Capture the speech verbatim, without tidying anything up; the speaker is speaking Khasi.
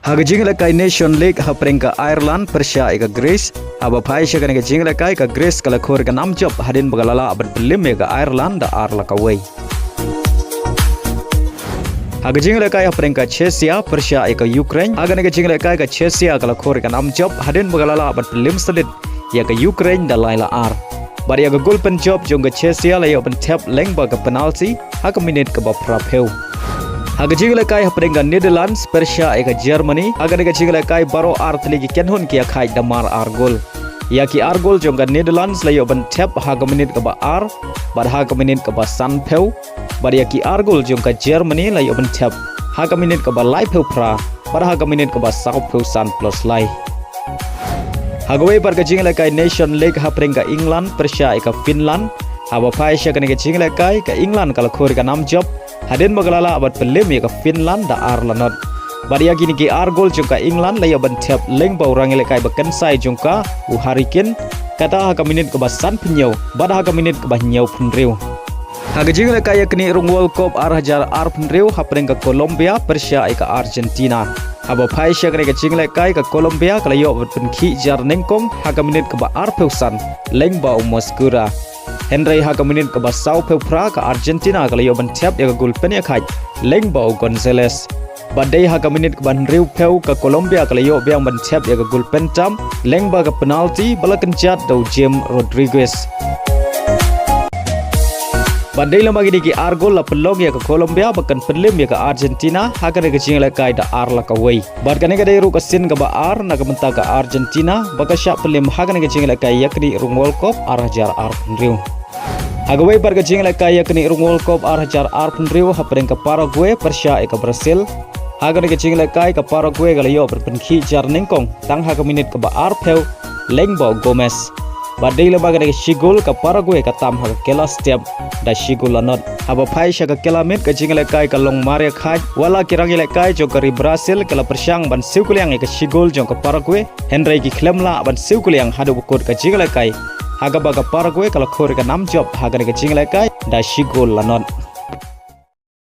Ha ka jingïalehkai Nation League hapdeng ka Ireland pyrshah ïa ka Greece, haba phai sha kane ka jingïalehkai ka Greece ka la khur ïa ka nam jop hadien ba ka la lah ban pynliem ïa ka Ireland da ar la kawei. Ha ka jingïalehkai hapdeng ka Czechia pyrshah ïa ka Ukraine, ha kane ka jingïalehkai ka Czechia ka la khur ïa ka nam jop hadien ba ka la lah ban pynliem sdit ïa ka Ukraine da lai la ar. Bad ïa ka gol pynjop jong ka Czechia la ïoh ban thep lyngba ka penalty ha ka minit kaba phra phew. Ha ka jingïalehkai hapdeng ka Netherlands pyrshah ïa ka Germany, ha kane ka jingïalehkai baroh ar tylli ki kynhun ki ïakhaid da mar ar gol. Ïa ki ar gol jong ka Netherlands la ïoh ban thep ha ka minit kaba ar bad ha ka minit kaba san phew, bad ïa ki ar gol jong ka Germany la ïoh ban thep ha ka minit kaba lai phew phra bad ha ka minit kaba saw phew san plus lai. Ha kawei pat ka jingïalehkai Nation League hapdeng ka England pyrshah ïa ka Finland, haba phai sha kane ka jingïalehkai ka England ka la khur ïa ka nam jop hadien ba ka la lah ban pynliem ïa ka Finland da ar la not. Bad ïa kine ki ar gol jong ka England la ïoh ban thep lyngba u rangïalehkai ba kynsai jong ka, u Harry Kane, kata ha ka minit kaba san phew hynñiew bad ha ka minit kaba hynñiew phew hynriew. Ha ka jingïalehkai ïaknieh rung World Cup ar hajar ar phew hynriew hapdeng ka Colombia pyrshah ïa ka Argentina, haba phai sha kane ka jingïalehkai ka Colombia ka la ïoh ban pynkhih jar nyngkong ha ka minit kaba ar phew san lyngba u Mosquera. Hynrei ha ka minit kaba saw phew phra ka Argentina ka la ïoh ban thep ïa ka gol pynïakhaid lyngba u Gonzalez. Bad dei ha ka minit kaba hynriew phew ka Colombia ka la ïoh biang ban thep ïa ka gol pyntam lyngba ka penalty ba la kynjat da u James Rodriguez. Bad dei lem ma kine ki ar gol la pynlong ïa ka Colombia ba kan pynliem ïa ka Argentina ha kane ka jingïalehkai da ar la kawei. Bad kane ka dei ruh ka sien kaba ar na ka bynta ka Argentina ba ka shah pynliem ha kane ka jingïalehkai ïaknieh rung World Cup ar hajar ar phew hynriew. Ha kawei pat ka jingïalehkai ïaknieh rung World Cup ar hajar ar phew hynriew hapdeng ka Paraguay pyrshah ïa ka Brazil. Ha kane ka jingïalehkai ka Paraguay ka la ïoh ban pynkhih jar nyngkong tang ha ka minit kaba ar phew lyngba u Gomez. Bad dei lem ma kane ka shi gol ka Paraguay ka tam ha ka kylla step da shi gol la not. Haba phai sha ka kylla miet ka jingïalehkai ka long mar ïakhaid, wat la ki rangïalehkai jong ka ri Brazil ki la pyrshang ban siew kylliang ïa ka shi gol jong ka Paraguay, hynrei ki khlem lah ban siew kylliang haduh ba kut ka jingïalehkai, ha kaba ka Paraguay ka la khur ïa ka nam jop ha kane ka jingïalehkai da shi gol la not.